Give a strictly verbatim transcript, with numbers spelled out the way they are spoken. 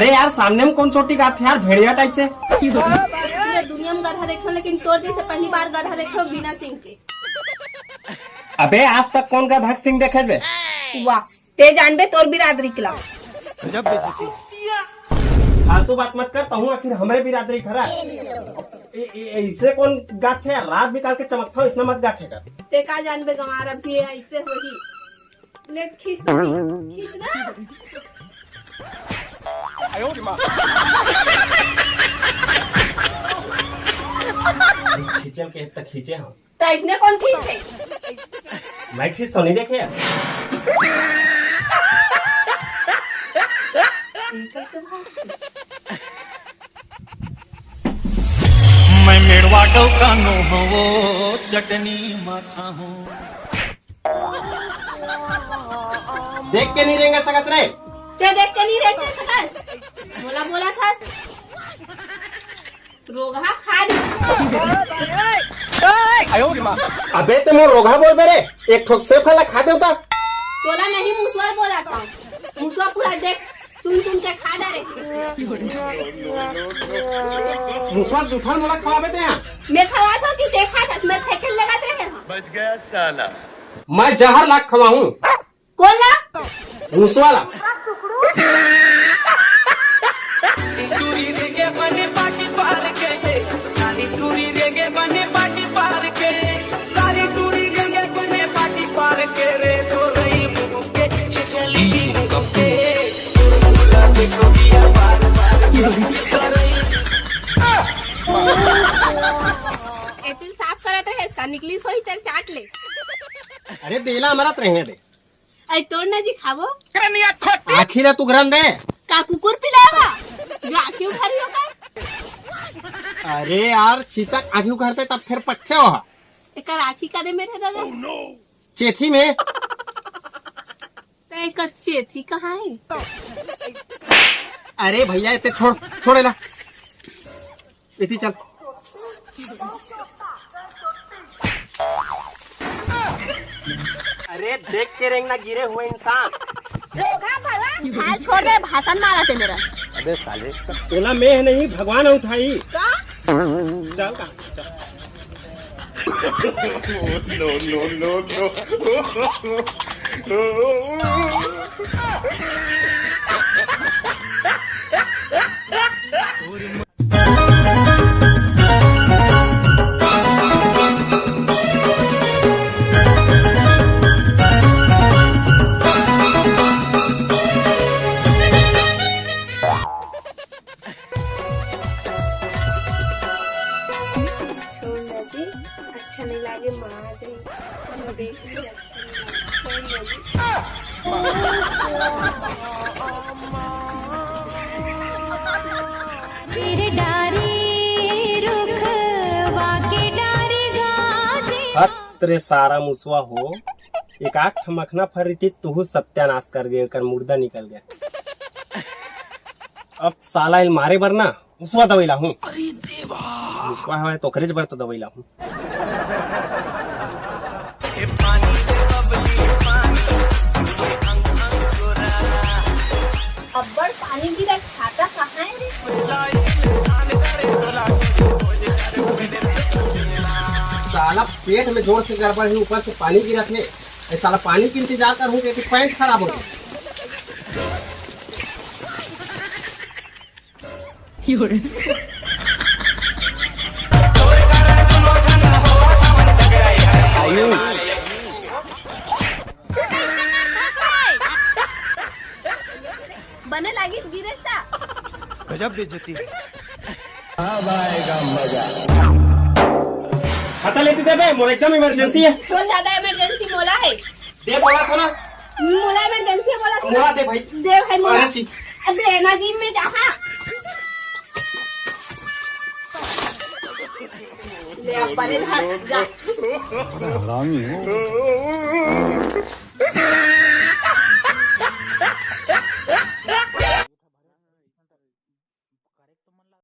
अरे यार, सामने में कौन चोटी गात हे यार, भेड़िया टाइप से। पूरा दुनिया में गधा देखे, लेकिन तोर जैसे पहली बार गधा देखे बिना सिंग के। अबे, आज तक कौन गधा के सिंग देखे बे? वाह, ते जानबे तोर बिरादरी के ला। फालतू बात मत कर, तहूँ आखिर हमरे बिरादरी के हरा। ए, ए, ऐसे कौन गाथे यार? रात बिकाल के चमकथव, इसने मत गाथे कर। ते का जानबे गंवार, अब ये ऐसे होही। ले खींच तो, खींच ना। खींचल के तक खींचे हम। त इसने कौन खींचथे? मैं खींच तो नहीं देखे यार। ये कैसे भागथे? मैं मेड़वा डौका नो हवो, चटनी माथा हूँ। देख के नहीं रेंगे सकत रे। ते देख के नहीं रेंगे सकत। बोला, बोला था। रोगहा खा दे। अबे ते मोर रोगहा बोलबे रे, एक ठोक सेब ला खा देव त। तोला नहीं मुसवा बोला था, मुसवा पूरा देख चुन चुन के खा डारे। मुसवा जूठा मोला खवाबे ते यहाँ। मैं खवात हूँ कि देखा था, मैं फेंकन लगा रहे हैं। बच गया साला। मैं जहर ला खवाहूँ। कोन ला? मुसवा ला। टूरी रेंगे बने पाटी पार के, तारी टूरी रेंगे बने पाटी पार के, तारी टूरी रेंगे बने पाटी पार के रे, तो रही मुँह के, ये चली मुँह के, बुला देखो दिया बार बार, तो रही। एपिल साफ करत रहे, इसका निकली सोई तेल चाट ले। अरे देला हमारा तो रहे दे। अई तोड़ ना जी खाबो। आखिर है तू घरन दे। का कुकुर पिलावा? जो आँखी उघारी हो का? अरे यार, चीता आँखी उघारते तब फिर पट्ठे हो। एकर आँखी का दे मेरे दादा? चेथी में। त एकर चेथी कहाँ है? अरे भैया, इतने छोड़, छोड़े ला। इतनी चल। अरे देख के रेंगना गिरे हुए इंसान। रोगहा भला, हाल छोड़ दे, भाषण मारा ते मेरा। अबे साले। तोला मैं नहीं, भगवान उठाई। का? चल का, चल। No, no, no, no। छोड़ ना जी, अच्छा नहीं लागे, माँ आ जाए। हम देख ली, अच्छा नहीं लागे। छोड़ ना जी। तेरे डारी रुखवा के डारी गाजे। हत रे सारा मुसवा हो, एक आठ ठा मखना फर रहितिस, तुहू सत्यानाश कर गे, एकर मुर्दा निकल गया। अब साला इल मारे बर ना, मुसवा दवाई लाहूं। अरे देवा। मुसवा हवय तो ओकरेच बर तो दवाई लाहूं। अब्बड़ पानी गिरा, छाता कहाँ है रे? साला पेट में जोर से गड़बड़ है, ऊपर से पानी गिरा थे। ए साला पानी के इंतजार करहूं कि पैंट खराब हो गया। आयुष। बने लागिस गिरेस ता। गजब बेइज्जती। अब आएगा मजा। छाता लेते दे बे, मोर एकदम इमरजेंसी है। कौन ज्यादा इमरजेंसी मोला है? दे बोला था ना। मोला इमरजेंसी बोला था। मोला दे भाई। दे भाई मोला। अरे सी। दे ना जी मैं जहाँ। ले अब परे धर, जा। हरामी हो।